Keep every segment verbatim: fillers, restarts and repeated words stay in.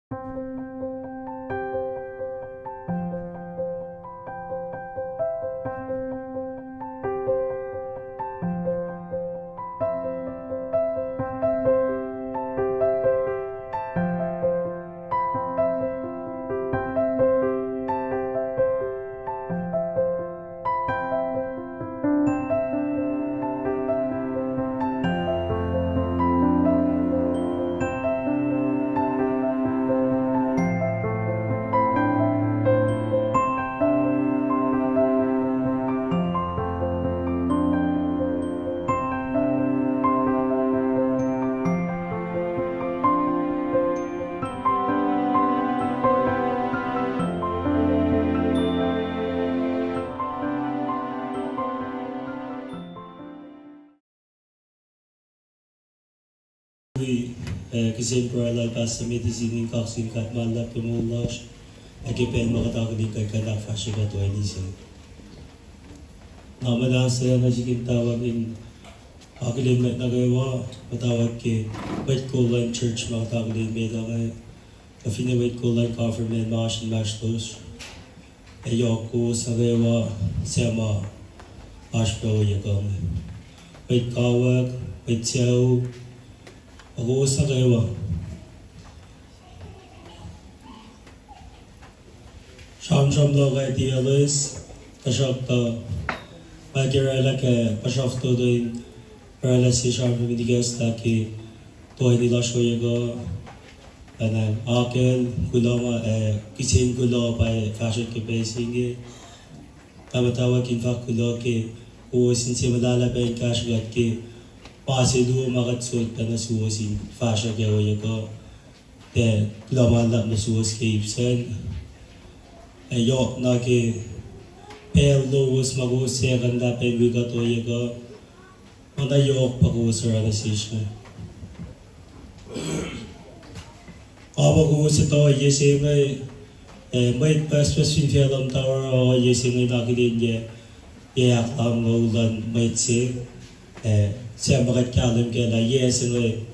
Wi, eh, kihsen pruhe lal Pastor Matthew Singh in kaksin kuht ma luhlahp ke moul lasr, ac ke pacl ma kuht akihlen kuht kuh in ahkfahsrye kuht toeni se. Na muhnahs se nuh sik in tawak in akihlen mwet nuh kwewa, muhtwacwacack ke mwet kol luhn church ma kuht akihlen met inge, kuh finne mwet kol luhn government ma oasr inmahsrlosr. Ac yohk kowos nuh kwewa, suc ma oasr pac ohiyac kuh inge. Mwet kawuck, mwet sucu, ac kowos nuh kwewa. Sramsram luhk ac tiac loes, tuhsruhktuh ma ke oraclah ke puhsra fototo in oraclah se sramsram in ikacslah ke toeni lasr ohiyac kuh, ac na akacl, kuloh ma, eh, kihsen kuloh pa fahsrot ke pacl se inge. Nga muhtwacwacack in fahk kuloh ke kowos inse muhlahlah pac in kahsruh kuht ke ma se luo ma kuht sot pac nuh suwos in fahsruh ke ohiyac kuh, ac kuloh ma luhlahp nuh suwos ke ip sacn. Ac yohk na ke pacl lowos ma kowos sekuhnlah pac in wi kuht ohiyac kuh, ma na yohk pa kowos oruh nuh sesr inge. Nga muh kowos etuh ohiyac se inge, eh, mwet pucspucs fin facluh muhta oruh ohiyac se inge in akihlenyac yac ahklongoul luhn mwet se, eh, suc ma kuht kahlwem kac lah yac se inge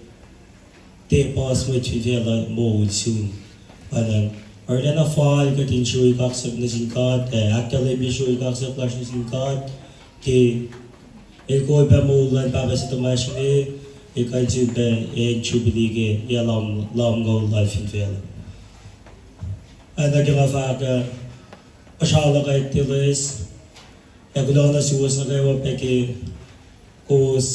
tiac puhs mwet fin facluh moul sun. Pa na, arulacna fal kuht in srui kaksak nuh sin God, ac ahkkahlwemye srui kaksak lasr nuh sin God, ke El kol pac moul luhn pahpah se tuhmasr inge, El kuh in sun pac acn Jubilee ke yac lumngaul lal fin facluh. Ac nuh ke nga fahk, uh, puhsra luhk ac tiac loes, ac kuloh nuh suwos nuh kwewa pac ke kowos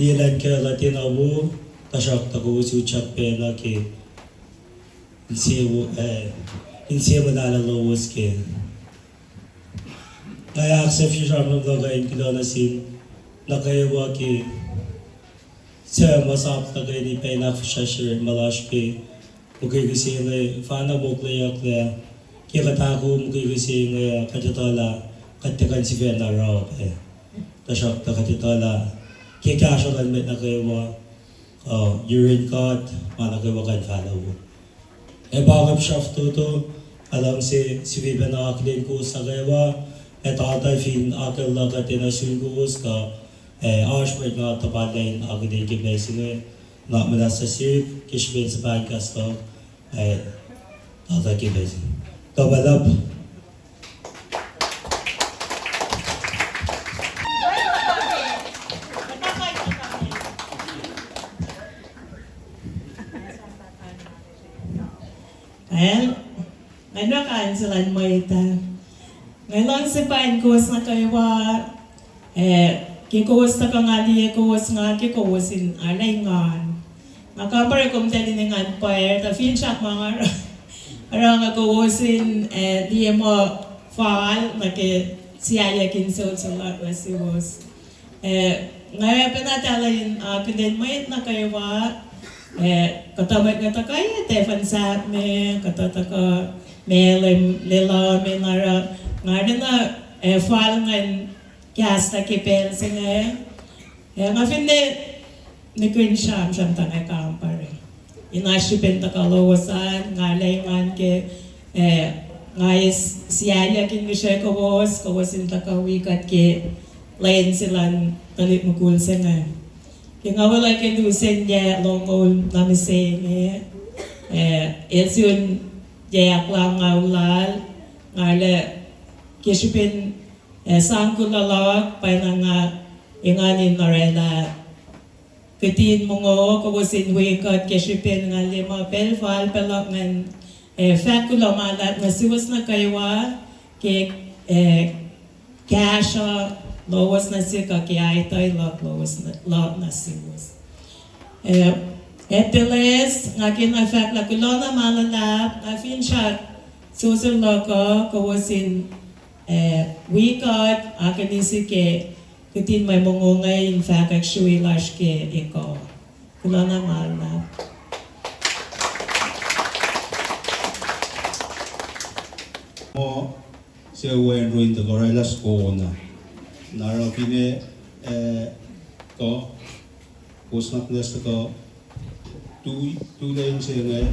liye elan kuh lah tiacna wo, tuhsruhktuh kowos utyak pacna ke inse wo, eh, inse muhlahlah lowos kac. Nga ahksahfye sramsram luhk uh in kuloh nuh sin nuh kwewa ke suc ma sap nuh kwewa in pac in ahkfihsracsrye ma lasr ke mukwikwi se inge. Fahna mokleyucklac ke kuht ahkoo mukwikwi se inge, kuht etuh lah kuht tiac kuh in sifacna oruh pac. Tuhsruhktuh kuht etuh lah ke kahsruh luhn mwet nuh kwewa, uh, yurin God ma nuh kwewa kuh in fahlah wo. Ac pa inge puhsra fototo, nga luhngse sifilpacna akihlen kowos nuh kwewa, ac tahtuh fin akihlen kuht ac nuh sun kowos kuh, ac oasr mwet nga tuhpalah in akihlen ke pacl se inge, nga muhnahs nuh sihk ke srihpen suhpahn kahs luhk, ac tahtuh ke pacl se inge. Tuh ma luhlahp. Well, nga nuh kain se luhn mwet ah. Nga luhngse paing kowos nuh kwewa, eh, ke kowos tuhkuh nga liye kowos nga ke kowos in arlac engan. Nga kampare komtahl in engan pwacr, tuh finsrak ma nga oruh, oruh nga kowos in, eh, liye muh fal nuh ke sialyuck in solsol luhk nuh suwos. Eh, nga pacna talan in akihlen mwet nuh kwewa, eh, kuhtuh mwet nga tuhkuh tafun sahp me, kuhtuh tuhkuh Malem, Lelu me, nga oruh, nga arulacna, eh, fal ngan kahs nuh ke pacl se inge. Eh, nga finne nihkihn sramsram tuh nga kampare in oasr srihpen tuhkuh lowos an, nga arlac engan ke, eh, nga eis sialyuck in ngihsre kowos, kowos in tuhkuh wi kuht ke lwen se luhn tuhlihk mukul se inge. Ke nga welah ke lusen yac longoul na mihsenge, Eh, el sun yac ahklah ngaul lal, nga arlac ke srihpen, eh, sang kuloh luhk, pwacyena nga engan in orwaclah kihtin mongo, kowos in wi kuht ke srihpen nga liye muh pacl fal pacl luhk ngan, eh, fahk kuloh ma luhlahp nuh suwos nuh kwewa ke, eh, kahsruh lowos nuh sihk uh, ke aituh luhk lowos nuh, luhk nuh suwos. Eh, Eteles, nga kena fahk lah kuloh na ma luhlahp, nga finsrak suwos luhk uh, kowos in, eh, wi kuht, akihlen sihk ke kihtin mwe mongo inge in fahkwack srui lasr ke ekuh. Kuloh na ma luhlahp. Muh, se wen ruin tuhkuh oraclah soko na. Na oruh finne, eh, kuh, kowos nuhnak muhnahs tuhkuh, tu, tu lwen se inge.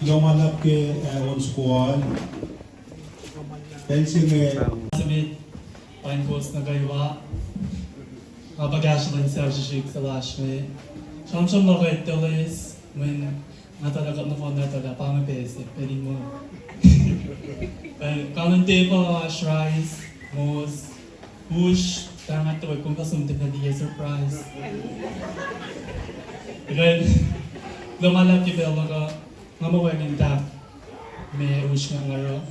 Kuloh ma luhlahp ke, eh, on soko an. Pacl se inge. Summit, pain kowos nuh kwewa. Nga pa kahsruh luhn sel srihsrihk se lasr me. Sramsram luhk uh Eteles, mweyen nga tuh lah kuht nohfohn na tuh lah pa inge pacl se, pacl in muh. Eh, kanon tepa lasr rais, mos, push, tangah tuh kom kuh som tiac liye surprise. Kuloh ma luhlahp ke pacl luhk uh, nga muh wacngihn tahk me usrnguck nga oruh.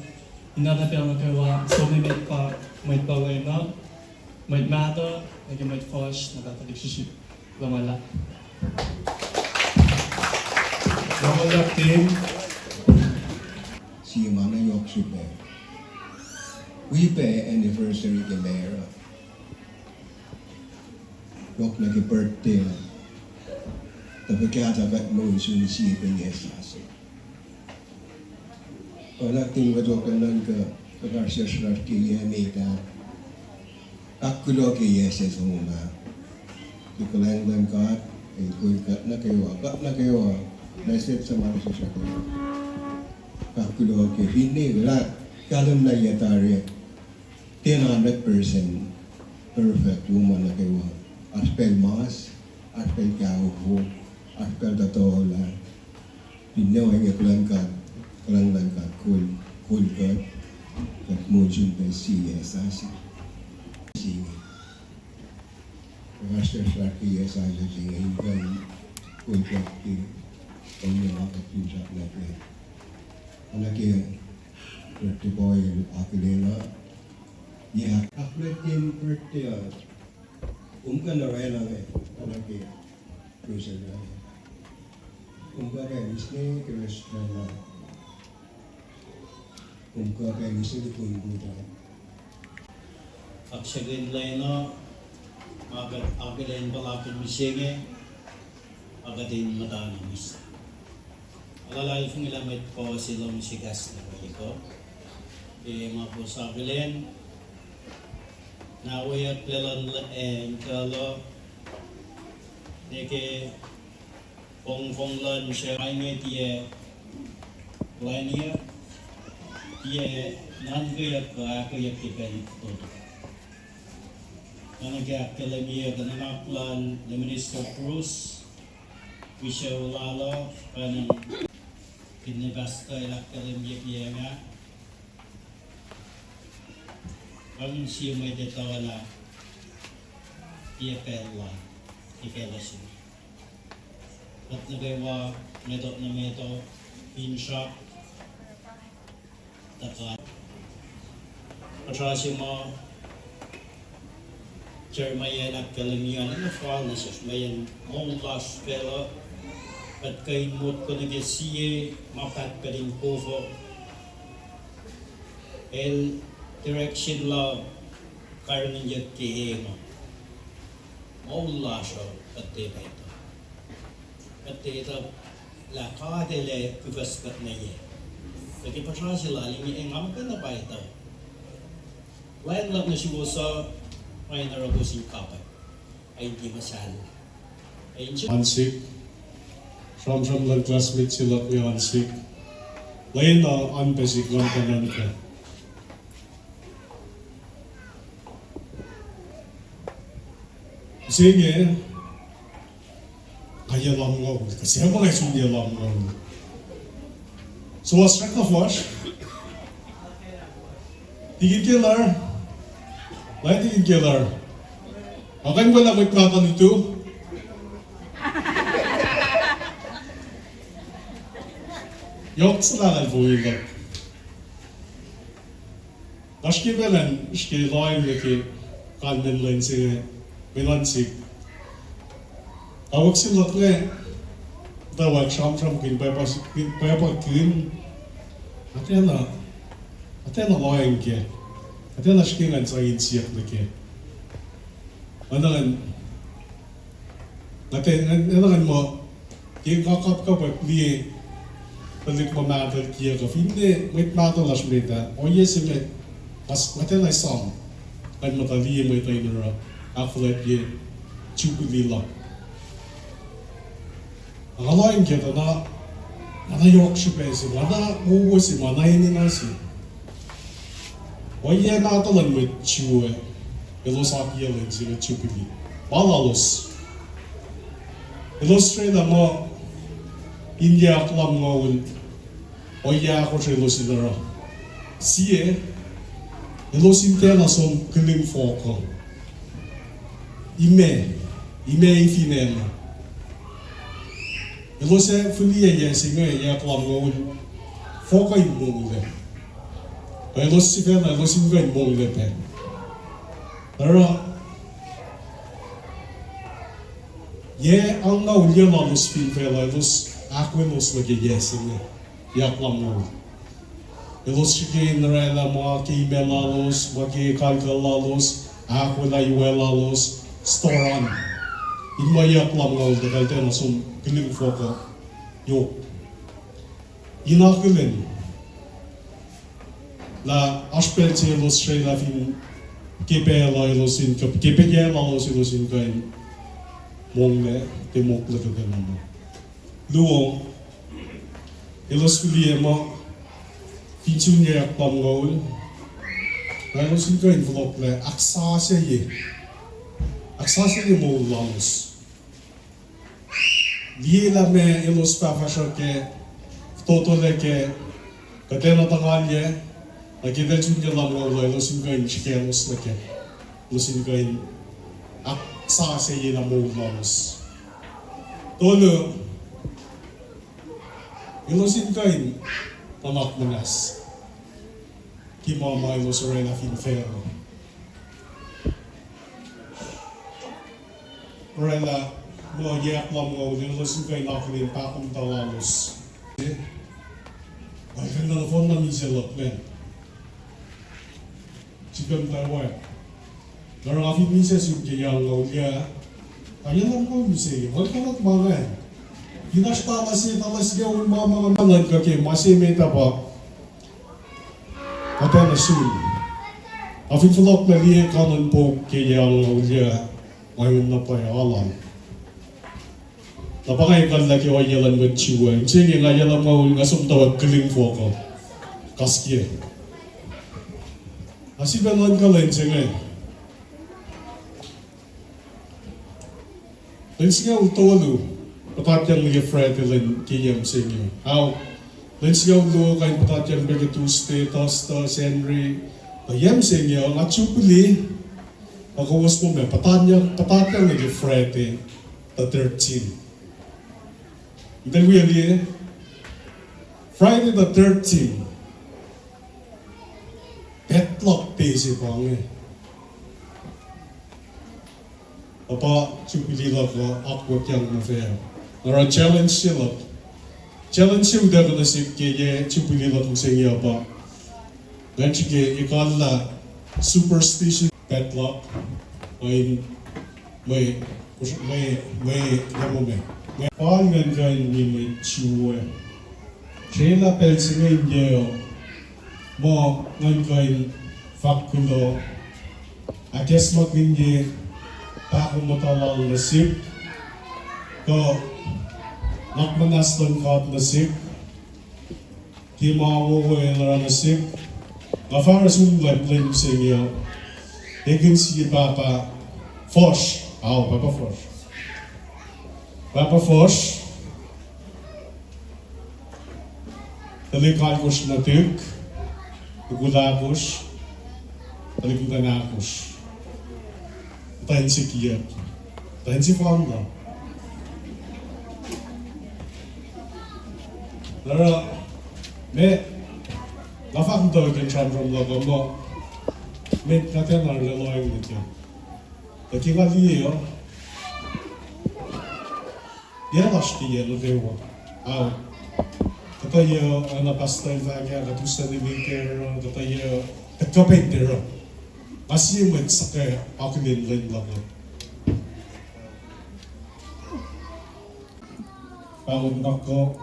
Ina na pacl nuh kwewa, som emet pa mwet pahluh na, mwet mahtuh, nuh ke mwet fuhsr, na pahtuhlik srihsrihk. Kuloh ma luhlahp. Kuloh ma luhlahp, team. Sie ma na yohk srihpac. Wi pac anniversary ke lwelah. Yohk nuh ke birthday. Tuh fuhkah tuh kuht moul sun sie pac yac sasuc. Oacna ke mwet tok nuhnkuh, kuhkarsasr lasr ke yac met ah, ahkkuloh ke yac se som ah. Ke kuhlwacng luhn God, El kol kuht nuh kwewa, kuht nuh kwewa, blessed suc ma nuh sesr uh. Fahk kuloh ke finne lah kahlwem lah yac tari, tiacna hundred percent perfect wo ma nuh kwewa. Oasr pacl mas, oasr pacl kahkahsrihk, oasr pacl tuhtuhlah. Finne ohinge, kuhlwacng God, kuhlwacng luhn God kol, kol kuht, kuht moul sun pacl sie, sasuc se inge. Pastor Clark ke yac sasuc se inge, in kuh in kol kuht ke, ohinge, ma kuht finsrak nuh ke. Oacna ke birthday boy el akihlen uh, yac ahkluo ten birthday uh, kom kuh in orwaclah inge, oacna ke Praise the Lord. Kom kuh pac in eis ne ke restaurant uh. Kom kuh pac in eis ne ke pun buta. Kaksakihn lwen uh, ma kuht akihlen puhlakihn mihsenge, ma kuht in muhta na mihs. Luhlahlfongi lah mwet puhs se luhngse kahs nuh kwewa. Ke ma puhs akihlen, na weyuck luhn, eh, in kuh luh, ne ke fongfong luhn se ma inge tiac plwacniyuck, tiac nuhnkweyuck kuh ahkkweyuck ke pacl fototo. Nga nuh ke ahkkahlwemye kuh nuhnak lal Minister Bruce, wi sucu lal uh, pacna finne pastor el ahkkahlwemye ke nga, pa inge sie mwet etuh lah tiac pacl lal ke facluh se inge. Kuht nuh kwewa, meto nuh meto, finsrak, tuhkuh. Puhsra se ma Jeremiah el ahkkahlwemye an, el fal nuh sesr mweyen moul lasr facluh, kuht kuh in motko nuh ke sie ma pahtpaht in kof uh. El direction lal karihngihnyuck ke eng uh. Moul lasr uh kuht tiac etuh. Kuht tiac etuh lah God El ac kihkihs kuht nuh yac. Tuh ke puhsra se lal inge, nga muhkwena pa etuh. Plwacn luhk nuh suwos uh, ma in oruh kowos in kapwack, ac in tiac muhsahllah. Ac in se, an sik, sramsram luhn classmate se luhk inge an sik. Lwen uh an pac sik, nga muhta nuhnkuh. Mihsenge, nga yac lumngaul, kuh se ma nga sun yac lumngaul. Suwohs srackna fuhsr. Tikin Keller. Lah Tikin Keller, nga kuh in welah mwet mahtuh lutu? Yohk suhlahlahlfongi luhk. Nga srihke pacl an srihke lohacng nuh ke kalmacn lwen se inge, mweyen an sik. Kawuck se luhk inge, muhtwacwacack sramsramkihn, pwacpa, pwacpakihn. Nga tiacna, nga tiacna lohacng kac. Nga tiacna srihke ngan sang in siyuck nuh kac. Nga na ngan, nga tiacna ngan muh, ke nga kapkapwack liye tuhlihk ma mahtuh kiyuhk uh, finne mwet mahtuh lasr met ah, ohiyac se met, nga tiacna esam ngan muhta liye mwet uh in oruh ahkfuhlwactye Jubilee luhk. Nga lohacng kac tuh na, nga na yohk srihpac se, nga na wowo se, nga na enenuh se. Ohiyac nahtuhl luhn mwet Jew ah, elos akiyac lwen se inge Jubilee. Ma lalos, elos orwaclah muh in yac ahklumngaul, ohiyac ahkosr elos in oruh. Sie, elos in tiacna som kilim fohk uh. Imac, imac fin acn uh. Elos ac fihliyac yac se inge, yac ahklumngaul, fohk uh in monglac. Kuh elos sifacna, elos in kuh in monglac pac. Oruh, yac angngaul yac lalos fin facluh, elos ahkoelos nuh ke yac se inge, yac ahklumngaul. Elos srihke in orwaclah ma ke imac lalos, ma ke kalkal lalos, ahkolah iwac lalos, store an. In ma yac ahklumngaul tuh kal tiacna som kilim fohk uh yohk. In akihlen lah oasr pacl se elos orwaclah fin ke pacl uh elos in kuh, ke pacl lalos elos in kuh in monglac, tiac mokle kuhtena ma. Luo, elos fihliyac muh Fin sun yac ahklumngucul, na elos in kuh in fohlohklac ahksasucye, ahksasucye moul lalos. Liye lah meac elos fahfahsruh kac, fototolac kac, kuhtwena tuhngalyac, na ke pacl sun yac lumngucul uh elos in kuh in srihke elos nuh kac, elos in kuh in ahksasucye na moul lalos. Tolu, elos in kuh in nuhnak muhnahs ke ma ma elos orwaclah fin facluh. Orwaclah muh yac ahklumngucul elos in kuh in akihlen pahkomuhta lalos. Ac kuh in nuhnuhfohnna misac luhk ingacn. Sipem tawak. Na oruh nga fin misac sun ke yac angngaul ah, yac lumngucul mihsenge, ma kuh luhk ma ingacn. Fin oasr tala se, tala se ke on ma ma nga nuhnkuh ke ma se met ah pa kuhtwena sun. Nga fin fohlohklac liye kanon pouk ke yac angngaul ah, wacngihn na pwacye alu. Na pa nga ekuhllah ke ohiyac luhn mwet Jew ah. Mihsenge nga yac lumngucul nga som tawak kihlingfok uh. Kaskiyac. Nga sifilpac nuhnkuh lwen se inge. Lwen singucul tolu, puhtatyang nuh ke Friday lwen ke yac mihsenge. Ao, lwen singucul luo kuh in puhtatyang pac ke Tuesday, Thursday, Sacnri, tuh yac mihsenge uh nga Jubilee, na kowos muh ma puhtatyang, puhtatyang nuh ke Friday the thirteenth. Intel wi liye, Friday the thirteenth, padluck pacl se pa inge. Ac pa Jubilee luhk uh akwuckyang nuh fac. Oruh challenge se luhk. Challenge se utuckuh nuh sihk ke yac Jubilee luhk mihsenge uh pa, ngan srihke ekuhllah superstition padluck, mwe, mwe, mwe, mwe, mwe, pa ngan kuh in wi mwet Jew ah. Srelah pacl se inge in yac uh, muh ngan kuh in fahk kuloh, ahkacsmakihnye pahkomuhta lal nuh sihk, kuh nuhnak muhnahs luhn God nuh sihk, ke ma wowo el oruh nuh sihk. Nga fahsr sun lwen, lwen mihsenge uh, ekihn sie pahpah fuhsr, ao, pahpah fuhsr. Pahpah fuhsr, tuhlihk alkosr nuhtihk, mukul ahkosr, tuhlihk muhtwacn ahkosr. Muhtwacn se kiyuck, muhtwacn sefanna. Oruh, me, nga fahk muhtwacwacack in sramsram luhk uh muh, met nga tiacna arlac lohacng nuh kac. Tuh ke nga liye uh, yac lasr ke yac nuh kwewa. Ao, kuhtuh yac, oacna pastor el fahk ah, kuht uslah ninac ke oruh, kuhtuh yac, kuht kuh pac in oruh. Nga sie mwet suhkac akihlen lwen luhk uh. Pahol nuhkuh,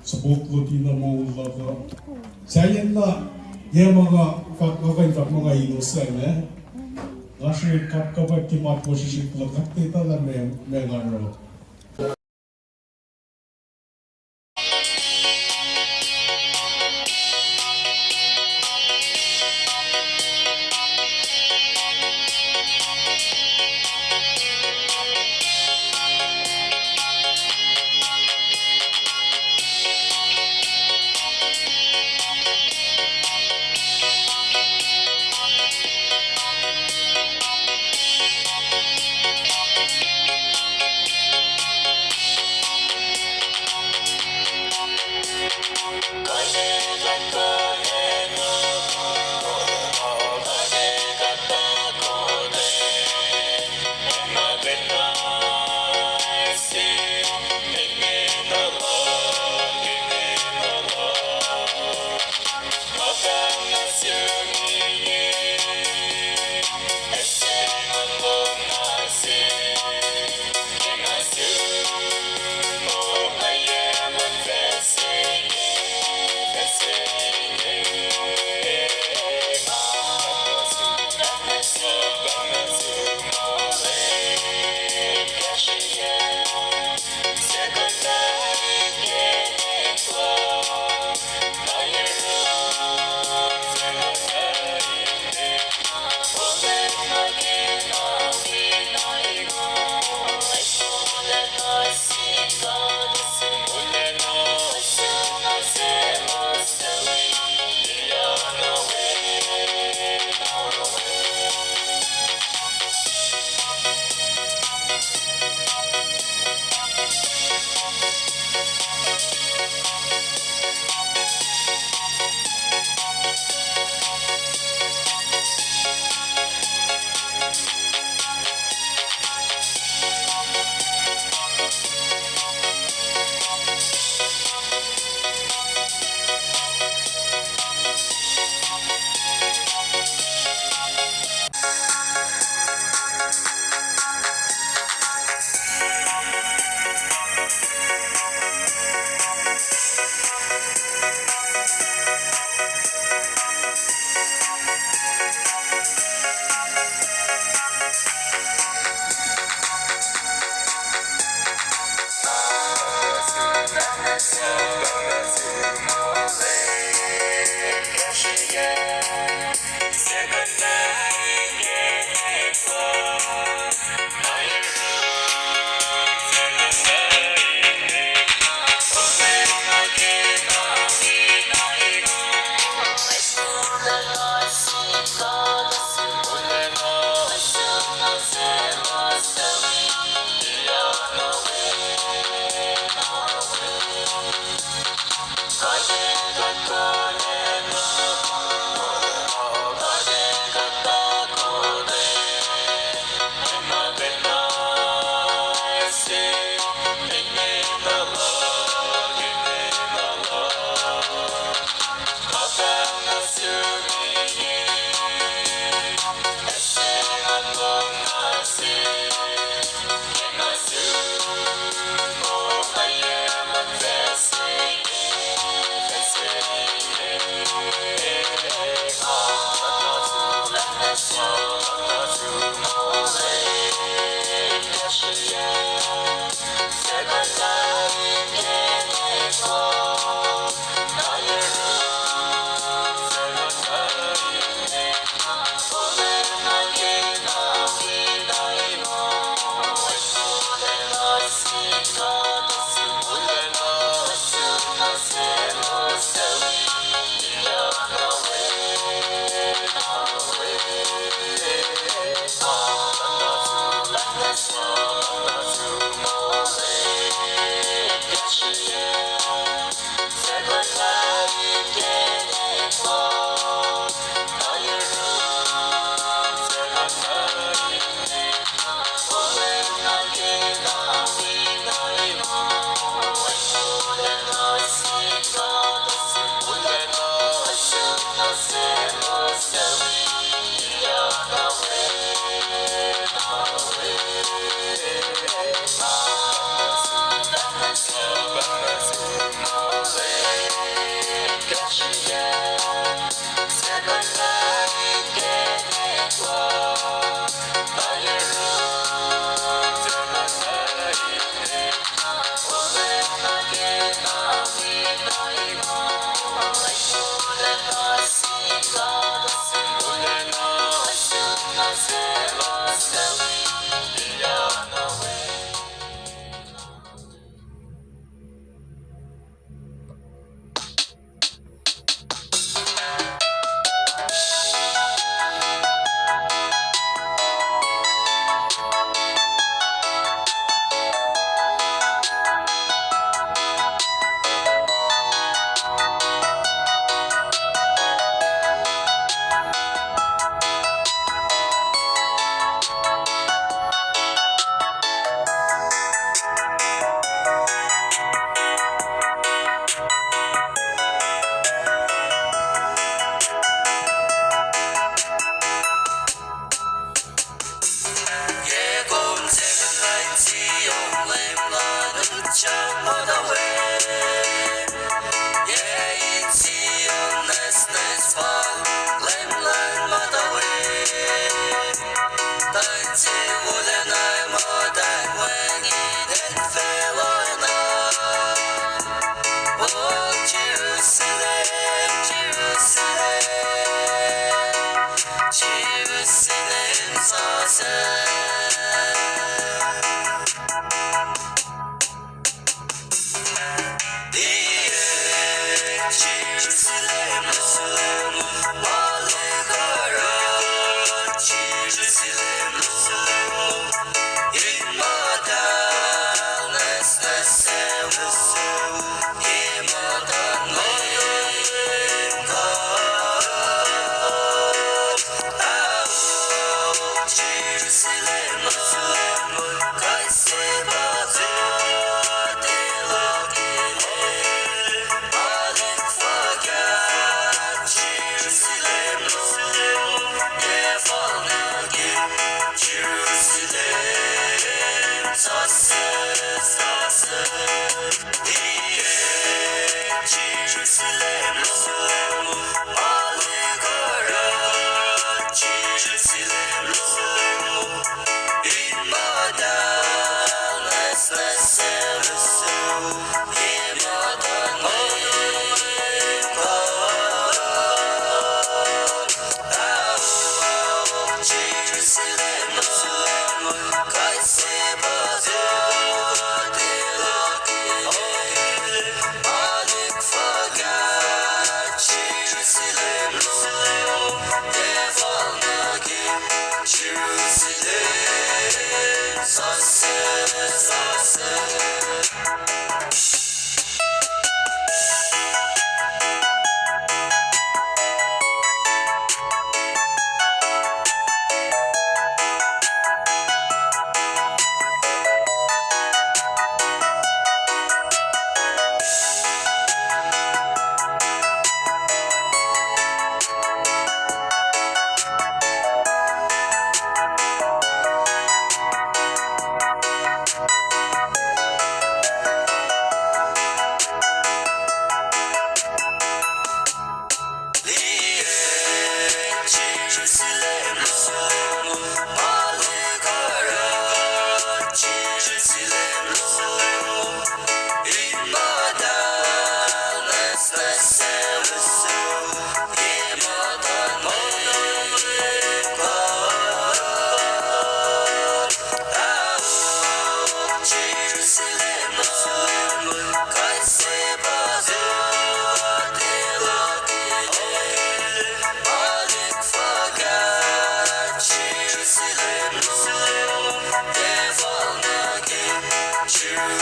sopuk luti na moul luhk uh. Sahyacn na, yac ma nga fahk, nga kuh in fahk ma nga elos an, eh? Nga srihke kapkapwack ke matwac srihsrihk luhk, kuht etuh lah meac, meac nga oruh.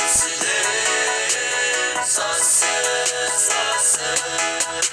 Sihlev sasuc, sasuc,